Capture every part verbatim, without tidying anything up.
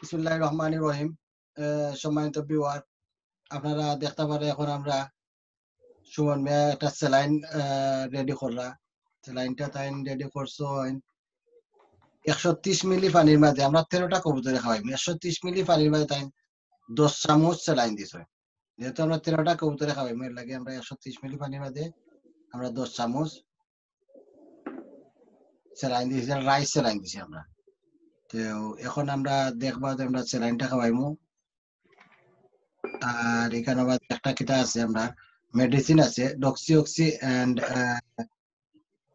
বিসমিল্লাহির রহমানির রহিম। আহ, সম্মানিত ভিউয়ার, আপনারা দেখতে পারে এখন আমরা সুমন মিয়া একটা স্যালাইন রেডি কররা। স্যালাইনটা তাই রেডি করছইন একশো তিরিশ মিলি পানির মাঝে। আমরা তেরোটা কবুতরে খাওয়াইমু। একশো তিরিশ মিলি পানির মাঝে তাই দশ চামচ স্যালাইন দিছে। যেহেতু আমরা তেরোটা কবুতরে খাওয়াইমু, এর লাগি আমরা একশো তিরিশ মিলি পানির মাঝে আমরা দশ চামচ স্যালাইন দিছি, রাইস স্যালাইন দিছি আমরা। তো এখন আমরা দেখবা যে আমরা স্যালাইনটা খাওয়াইমু। আর এখানে আবার একটা কিতা আছে, আমরা মেডিসিন আছে, ডক্সি অক্সি অ্যান্ড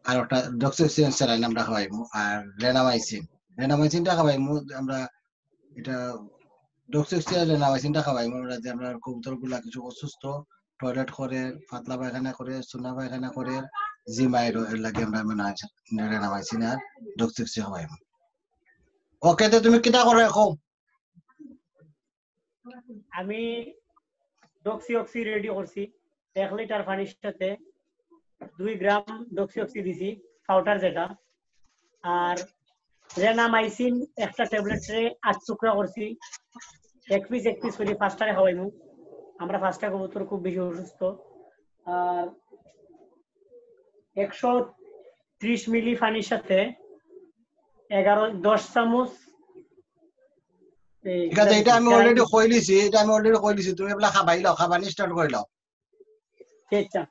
আর একটা ডক্সি অক্সি স্যালাইন আমরা খাওয়াইমু। আর রেনামাইসিন, রেনামাইসিনটা খাওয়াইমু আমরা। এটা ডক্সি অক্সি আর রেনামাইসিনটা খাওয়াইমু আমরা, যে আমরা কবুতরগুলা কিছু অসুস্থ, টয়লেট করে, পাতলা পায়খানা করে, সুনা পায়খানা করে, জিমাইর, এর লাগি আমরা মানে রেনামাইসিন আর ডক্সি অক্সি খাওয়াইমু। ওকে, তো তুমি কিতা করো এখন? আমি ডক্সি অক্সি রেডি করছি। এক লিটার পানির সাথে দুই গ্রাম ডক্সি অক্সি দিছি, পাউডার যেটা। আর রেনামাইসিন একটা ট্যাবলেটরে আট টুকরা করছি, এক পিস এক পিস করে পাঁচটারে খাওয়াইমু। আমরা পাঁচটা কবুতর খুব বেশি অসুস্থ। আর একশো ত্রিশ মিলি পানির সাথে এগারো, দশ চামচ। এই ঠিক আছে, এটা আমি already কইলিছি, এটা আমি already কইলিছি, তুমি এগুলা খাবাই লাও, খাবানি স্টার্ট করে লাও। আচ্ছা।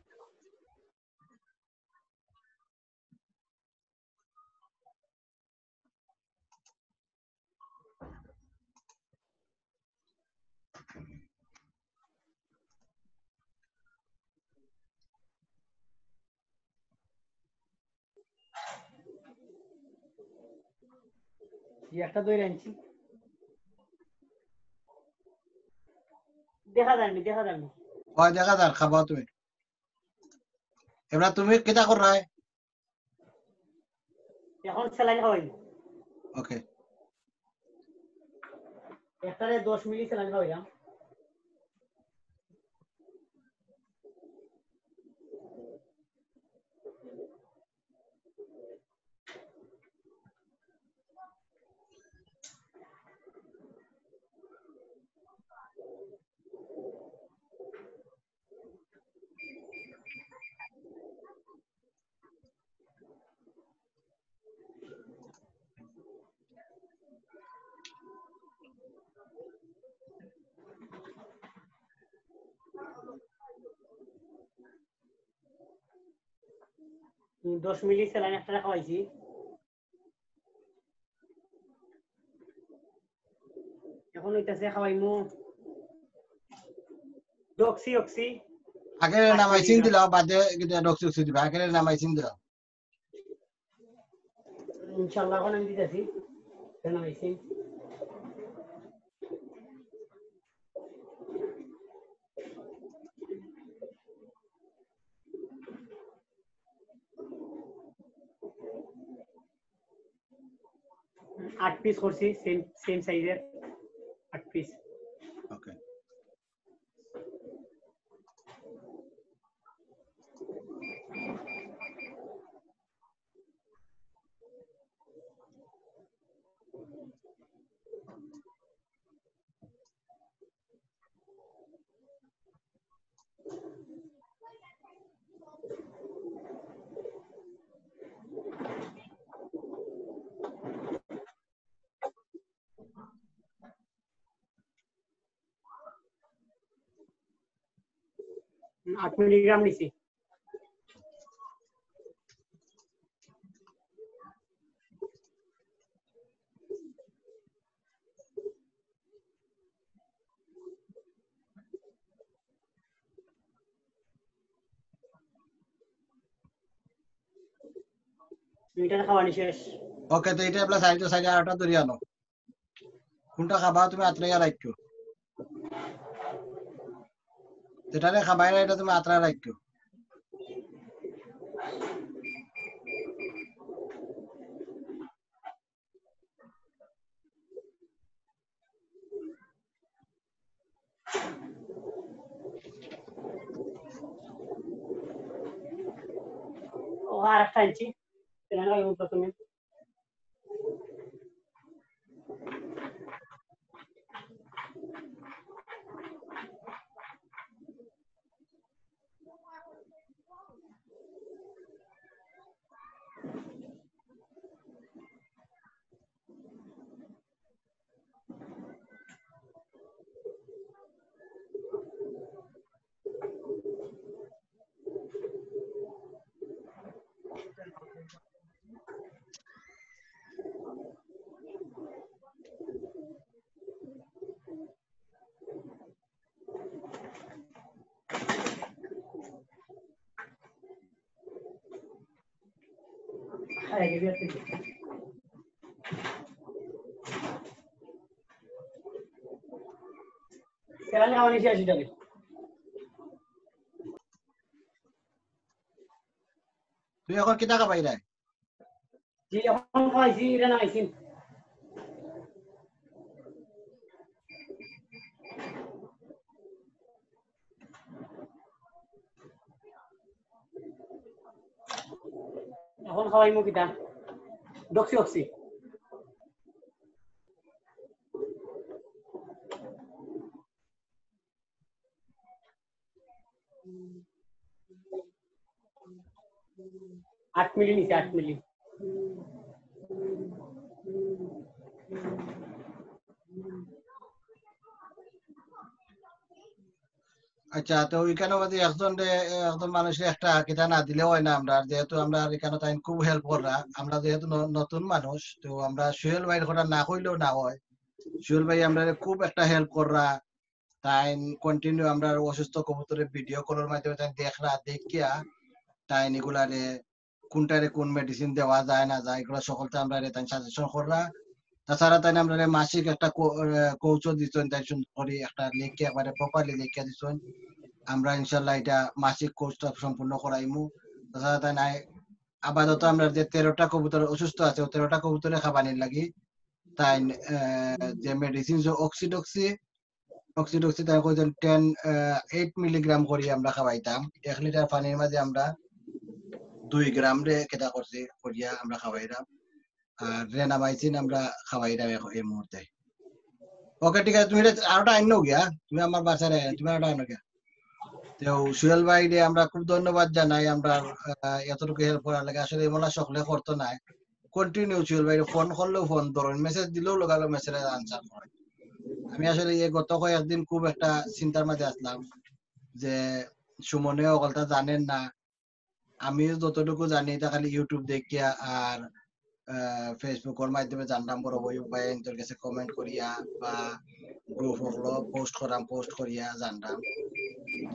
জি, একটা দই আনছি। দেখা যায়নি, দেখা যায়নি। ওই দেখা যার, খাবাও তুমি। এবার তুমি কিতা কররায়? এখন স্যালাইন খাওয়াই। ওকে। একটারে দশ মিলি স্যালাইন খাওয়াইলাম। দশ মিলি স্যালাইন একটা খাওয়াইছি। এখন হইতাছে খাওয়াইমু ডক্সি অক্সি। আগে রেনামাইসিন দিলাও, বাদে কিতা ডক্সি অক্সি দিবা। আগে রেনামাইসিন দিলাও। ইনশাআল্লাহ, এখন আমি দিতেছি রেনামাইসিন। আট পিস করছি, সেম, সেম সাইজের আট পিস। ওকে। আট মিলিগ্রাম নিছি। দুইটা খাওয়ানি শেষ। ওকে, তো এটা আপনার সাইডে, সাইডে আরেকটা ধরে আনো। কোনটা খাবা তুমি আত্রাইয়া রাখিও। যেটারে খাবাই না, এটা তুমি আত্রাইয়া রাখিও। ও, আর একটা আনছি। এটা না, ওই প্রথমে। সেলান খাওয়ানি শেষ হয়ে যাবে। তুই এখন কিতা খাবাইরায়? জি, এখন খাইছি, এটা না খাইছি। এখন খাওয়াইমু কিতা? ডক্সি ডক্সি। আট মিলি নিছে, আট মিলি। আচ্ছা, তো ওইখানে বাদে একজন রে, একজন মানুষরে একটা কিতা না দিলে হয় না। আমরা যেহেতু আমরা আর এখানে তাইন খুব হেল্প কররা, আমরা যেহেতু ন-, নতুন মানুষ, তো আমরা সুহেল ভাইর কথা না কইলেও না হয়। সুহেল ভাই আমরা খুব একটা হেল্প কররা, তাইন কন্টিনিউ আমরা অসুস্থ কবুতরে ভিডিও কলর মাধ্যমে তাইন দেখরা, দেখিয়া তাইন এগুলারে কোনটারে কোন মেডিসিন দেওয়া যায় না যায়, এগুলা সকলতা আমরারে তাইন সাজেশন কররা। তাছাড়া তাইন আমরারে মাসিক একটা কো-, আহ, কোর্সও দিছইন, তাইন সুন্দর করি একটা লেখিয়া, একবারে প্রপারলি লেখিয়া দিছইন। আমরা ইনশাল্লাহ এটা মাসিক কোর্সটা সম্পূর্ণ করাইমু। তাছাড়া তাইন আই-, আপাতত আমরা যে তেরোটা কবুতর অসুস্থ আছে, ও তেরোটা কবুতরে খাবানির লাগি তাইন, আহ, যে মেডিসিন যে অক্সিডক্সি, অক্সিডক্সি তাইন কইছইন টেন, আহ, এইট মিলিগ্রাম করি আমরা খাওয়াইতাম। এক লিটার পানির মাঝে আমরা দুই গ্রাম রে কেটা করছি, করিয়া আমরা খাওয়াইরাম। আর রেনামাইসিন আমরা খাওয়াইরাম এখন এই মুহূর্তে। ওকে, ঠিক আছে, তুমি এটা আরোটা আইন নাও গিয়া, তুমি আমার বাসায় রাখো, তুমি আরোটা আনো গিয়া। তো সুহেল ভাইরে আমরা খুব ধন্যবাদ জানাই, আমরা, আহ, এতটুকু হেল্প করার লাগি। আসলে এমলা সকলে করতো নায়, কন্টিনিউ সুহেল ভাইরে ফোন করলেও ফোন ধরইন, মেসেজ দিলেও লগালগ মেসেজ আনসার করে। আমি আসলে এই গত কয়েকদিন খুব একটা চিন্তার মাঝে আসলাম যে সুমনে অকলতা জানেন না, আমিও যতটুকু জানি এটা খালি ইউটিউব দেখিয়া আর, আহ, ফেসবুকর মাধ্যমে জানলাম, বড় ভাই ভাই এনতর কাছে কমেন্ট করিয়া বা গ্রুপ হলো পোস্ট করাম, পোস্ট করিয়া জানলাম।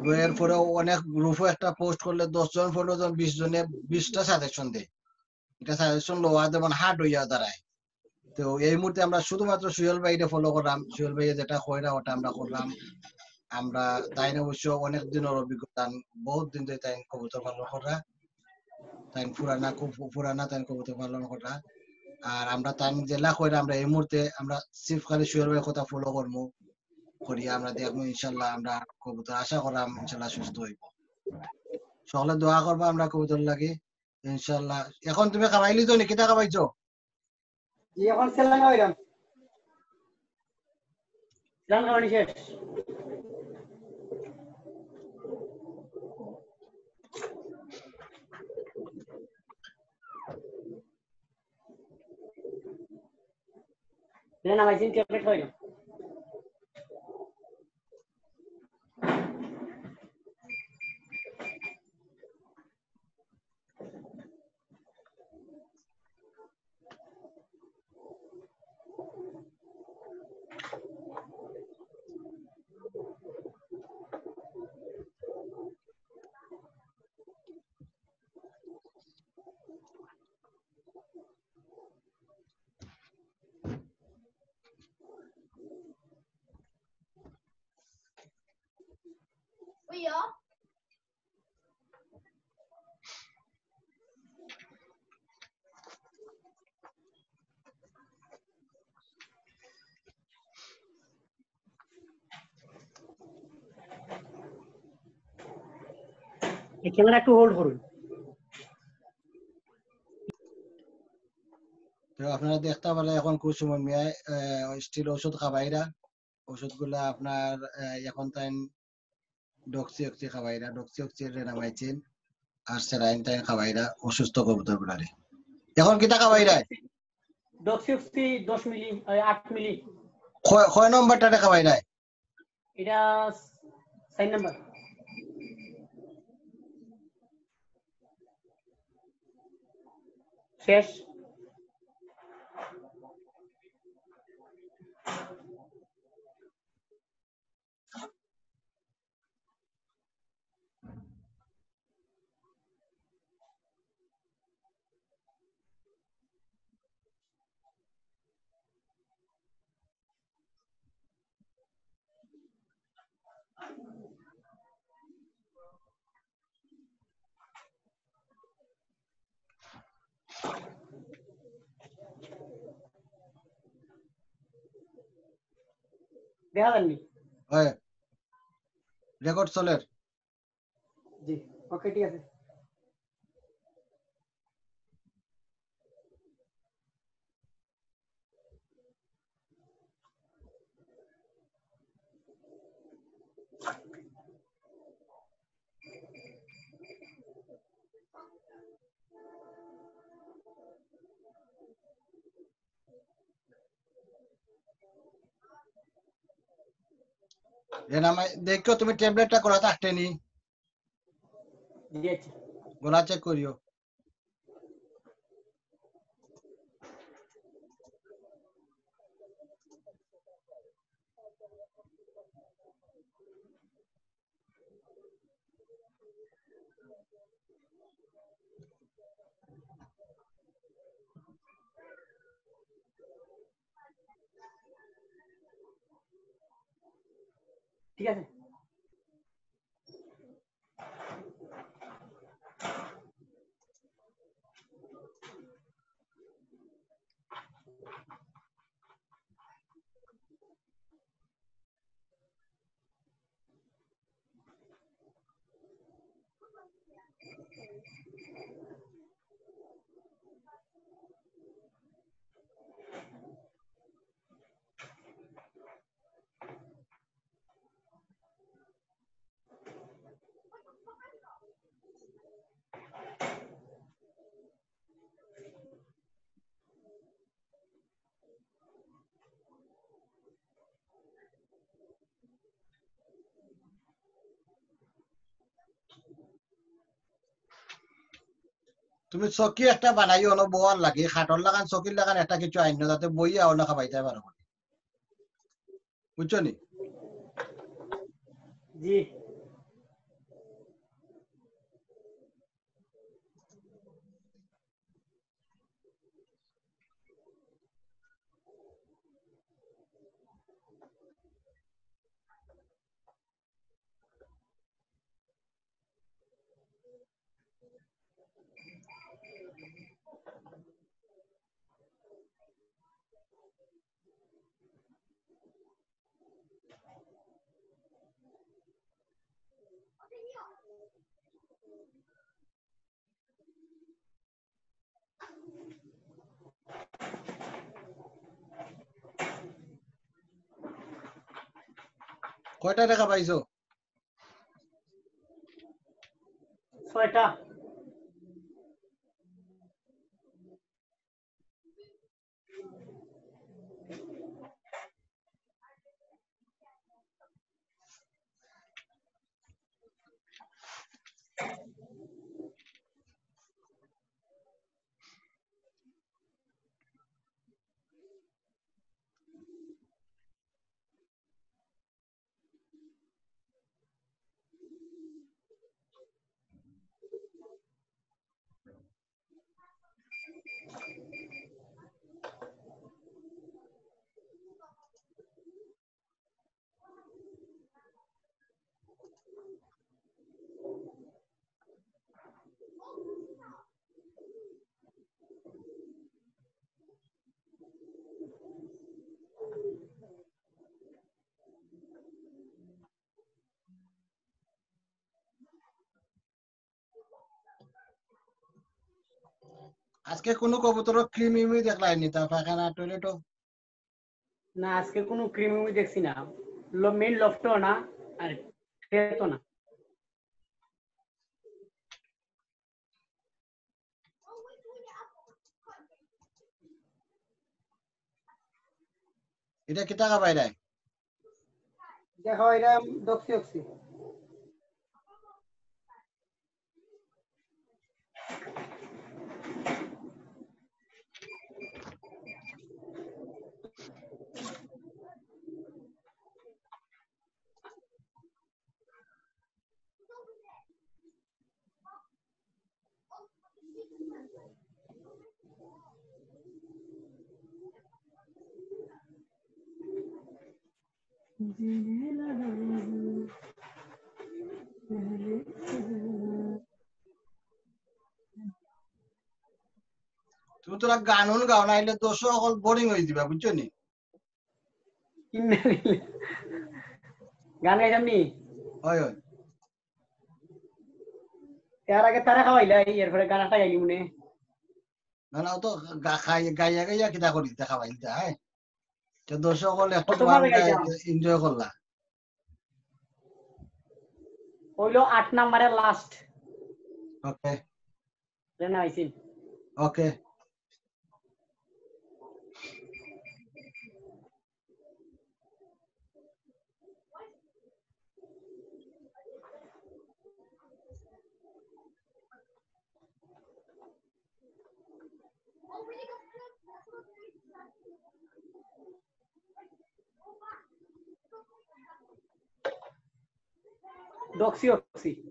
তো এরপরেও অনেক গ্রুপও একটা পোস্ট করলে দশ জন, পনেরো জন, বিশ জনে বিশটা সাজেশন দেয়। এটা সাজেশন লওয়া যেমন হার্ড হইয়া দাঁড়ায়। তো এই মুহূর্তে আমরা শুধুমাত্র সুহেল ভাইরে ফলো করলাম, সুহেল ভাইয়ে যেটা কইরা ওটা আমরা করলাম। আমরা তাইন অবশ্য অনেক দিনের অভিজ্ঞতা, বহুত দিন ধরে তাইন কবুতর পালন করা, তাইন পুরানা, খুব পুরানা তাইন কবুতর পালন করা। আর আমরা তাইন যেলা কইরা আমরা এই মুহূর্তে আমরা সিফ খালি সুহেল ভাইর কথা ফলো করমু, করিয়া আমরা দেখমু ইনশাল্লাহ আমরা কবুতর আশা করাম ইনশাল্লাহ সুস্থ হইব। সকলে দোয়া করবা আমরা কবুতর লাগি ইনশাল্লাহ। এখন তুমি খাবাইলি তো নি? কিতা খাবাইছো? জি, এখন সেলান খাওয়াইলাম। সেলান খাওয়ানি শেষ। রেনামাইসিন ট্যাবলেট খাওয়াইলাম। এই ক্যামেরা একটু হোল্ড করুন। তো আপনারা দেখতা পাররা এখন কুসুমন মিয়ায়, আহ, স্টিল ঔষধ খাবাইরা, ঔষধগুলা আপনার, আহ, এখন তাইন ডক্সি অক্সি খাবাইরা, ডক্সি অক্সি রেনামাইসিন আর স্যালাইন তাইন খাবাইরা অসুস্থ কবুতরগুলারে। এখন কিতা খাবাইরা? ডক্সি অক্সি দশ মিলি, আহ, আট মিলি। কয়, কয় নম্বরটারে খাবাইরা? এটা চার নাম্বার। শেষ। দেখা যায়নি। হয়, রেকর্ড চলের। জি, ওকে, ঠিক আছে। রেনা মাই, দেখো তুমি ট্যাবলেটটা করা থাকতে নি। জি, আচ্ছা। গলা চেক করিও। ঠিক আছে। তুমি চকি একটা বানাইও, অনো বওয়ার লাগি, খাটর লাখান, চকির লাখান একটা কিছু আইনো, যাতে বইয়া অনো খাবাইতে পারো। বুঝছো নি? জি। কয়টা টেকা পাইছো? ছয়টা। আজকে কোনো কবুতরর ক্রিম ইমি দেখলায় নি, তা পায়খানা, টয়লেটও? না, আজকে কোনো ক্রিম ইমি দেখছি না। ল-, মেইন লফটও না, আর খেতও না। এটা কিতা খাবাইরায়? দেখো, এটা ডক্সি অক্সি। তুমি তোরা গান উন গাও, নাইলে দর্শক অকল বোরিং অই দিবা, বুঝছো নি? গান গাইতাম নি? অয়, অয়। এর আগে তারা খাওয়াইলা, এরপরে গান একটা গাইলি মনে। না, না, ও তো গা-, খাই-, গাইয়া গাইয়া কিতা করি, তা খাওয়াইল তা, হ্যাঁ? তো দর্শক অকল একটু কত ভাবে গাইতাম? এনজয় করলা। অইলো আট নাম্বারের লাস্ট। ওকে। রেনা আইসিন। ওকে। ডক্সি অক্সি।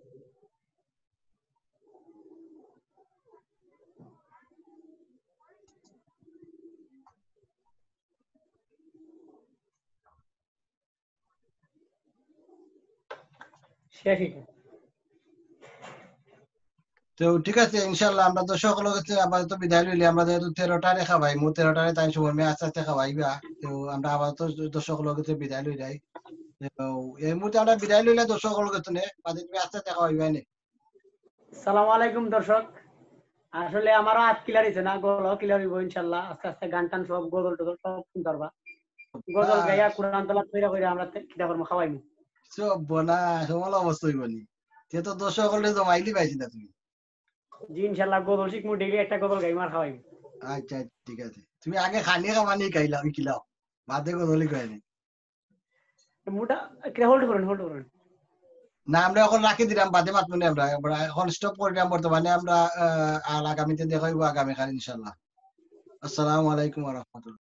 শেষ এটা। তো ঠিক আছে, ইনশাআল্লাহ আমরা দর্শক অকলর গেছে আপাতত বিদায় লইলে, আমরা যেহেতু তেরোটারে খাওয়াইমু, তেরোটারে তাইন সময় মে আস্তে আস্তে খাওয়াইবা। তো আমরা আপাতত দর্শক অকলর গেছে বিদায় লই যাই। তো এই মুহূর্তে আমরা বিদায় লইলে দর্শক অকলর গেছে নে, বাদে তুমি আস্তে আস্তে খাওয়াইবা নে। সালাম আলাইকুম দর্শক, আসলে আমারও আত ক্লিয়ার হইছে না, গলাও ক্লিয়ার হইব ইনশাআল্লাহ। আস্তে আস্তে গান টান সব, গজল টজল সব শুনতে পারবা। গজল বাহ। গাইয়া কোরআন তেলাওয়াত কইরা কইরা আমরা তে-, কিতা করবো, খাওয়াইমু। সব বনা, সবল অবস্থা হইব নি। তে তো দর্শক অকলরে জমাইলি পাইছি না তুমি। জি, ইনশাআল্লাহ গজল শিখমু, ডেইলি একটা গজল গাইমু আর খাওয়াইমু। আচ্ছা, ঠিক আছে। তুমি আগে খানি খামানি খাইলাও, আমি কিলাও। বাদে গজলই কয় নি। মুটা, কিরা, হোল্ড করুন, হোল্ড করুন। না, আমরা এখন রাখি দিলাম, বাদে মাতমু নে আমরা। আমরা এখন স্টপ করিলাম বর্তমানে। আমরা, আহ, আর আগামীতে দেখা হইব আগামীকাল ইনশাআল্লাহ। আসসালামু আলাইকুম ওয়া রাহমাতুল্লাহ।